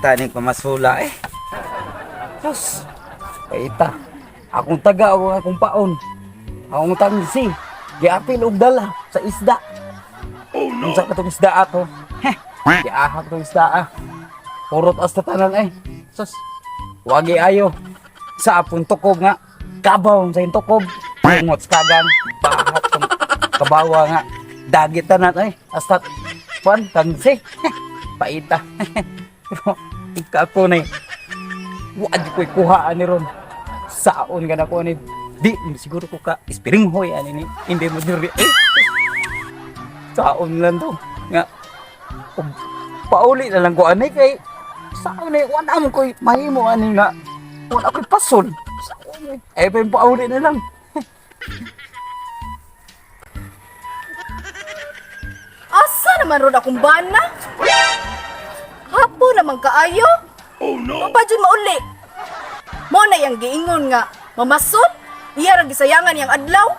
Paita ni pamasula eh. Sus, paita. Akong taga o akong paon. Akong tangsi. Giapil og dala sa isda. Oh no. Unsa ka tong isda ato? Heh, giahak tong isda ah. Purot asta tanan eh. Sus, wagi ayo. Sa apong tukob nga. Kabaw sa iyong tukob. Tungot sa kagan. Bahak tong kabawa nga. Dagit tanan eh. Asta, kuan, tangsi. Heh, paita. Pero, ika ko na eh. Wad ko'y kuhaan ni ron. Saon ka na ko ni. Di, siguro ko ka ispiringhoy ani ni. Hindi mo diri. Eh. Saon lang to. Nga, pauli na lang ko ani kay saon eh wala mo ko'y mahimo ani nga. Wala ko'y pason. Saon eh. Eh, pa yung pauli na lang. Asa naman ron akong bana? Hapo naman kaayo. Oh no. Pa jud mauli. Mo na yang giingon nga mamasol. Iya ra gisayangan yang adlaw.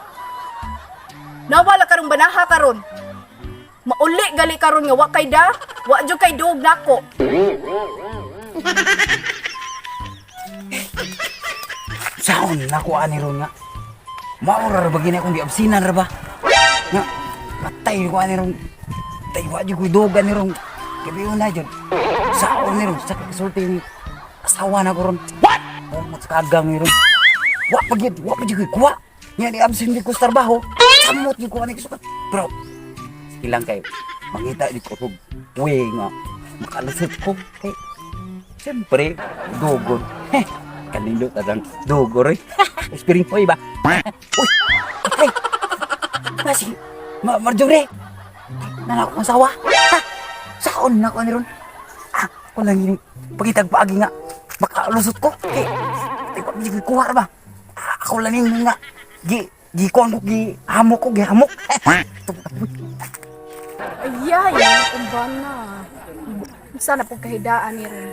Nawala karong banaha karon. Mauli gali karon nga wa kay da, wa jud kay duog nako. Saon na ko ani ron nga. Maura ra ba gini akong giabsinan ra ba? Nga, patay ko ani ron. Tay wa jud ko'y dugan ni ron. Gabi na jud. Saon ni ron sa kasulti ni asawa na ko ron. What? Umot sa kagang ni ron. Wa pa gyud, wa pa jud ko'y kuha. Nga ni absin di ko sa trabaho. Samot gyud ko ani kisukat. Pero sige lang kayo. Mangita di ko og way nga makalusot ko kay siyempre dugod. Heh, kanindot na lang dugor eh. Spiring ko iba. Uy, patay. Nasi, ma Marjorie. Nana akong asawa. Ha? Saon na ko ni ron. Ah, ko lang yun. Pagitag paagi nga. Makalusot ko. Kay, ay, pa, di ko kuha ra ba? Ah, ako lang yun nga. Gi, gi kuhan ko, gi hamok ko, gi hamok. Ayay, akong bana. Sana po kahidaan ni ron.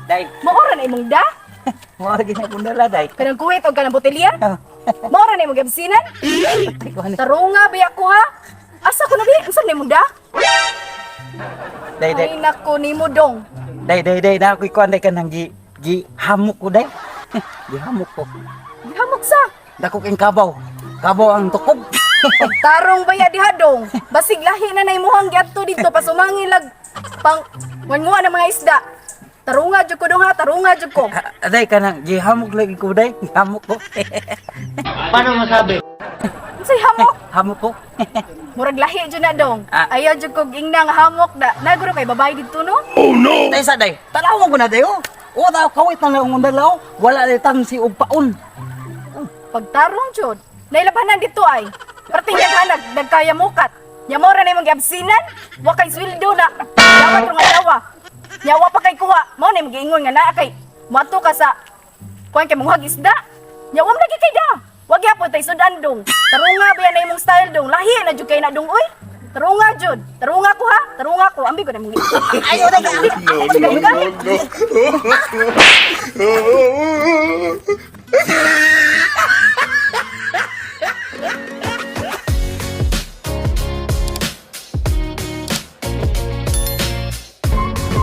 Day, Maora na imong da? mo lagi na akong dala, day. Kanang kuwit og kanang botelya? Ah. Maora na imong giabsinan? Patay ko ani. Tarunga ba ako ha? Asa ko na bi? Unsa na imong da? Day, day. Ay nako nimo dong. Day, day, day, na ako'y kuhan, day, kanang gi, gi hamok ko, day. Gi hamok ko. Gihamok sa. Dako kayong kabaw. Kabaw ang tukob. Pagtarong baya diha dong. Basig lahi na na imuhang giadto dito pasumangilag pang ngunguha ng mga isda. Tarunga jud ko dong ha, tarunga jud ko. Ah, day, kanang gi hamok lagi ko, day. Gi hamok ko. Unsay hamok? Hamok ko. Murag lahi jud na dong. Ah. Ayaw jud kog ingna nga hamok da. Naguro kay babae didto no? Day sa day. Tanawon ko na, day, oh. O, daw, kawit na lang ang dalaw. Wala na tangsi og paon. Pagtarong jud. Nailabanan dito ay. Perting daghanag nagkaya mukat. Nya mo ra na imong giabsinan, wa kay sweldo na. Dapat rong adlaw. Nya wa pa kay kuha. Mao na imong giingon nga naa kay moadto ka sa kuan kay manguhag isda. Nya wa man lagi kay da. Wa gyapon tay sudan dong. Tarunga ba na imong style dong. Lahi na jud kay na dong oy. Tarunga jud. Tarunga ko ha. Tarunga ko. Ambi ko na imong Ayaw, day. Ako no, no, no.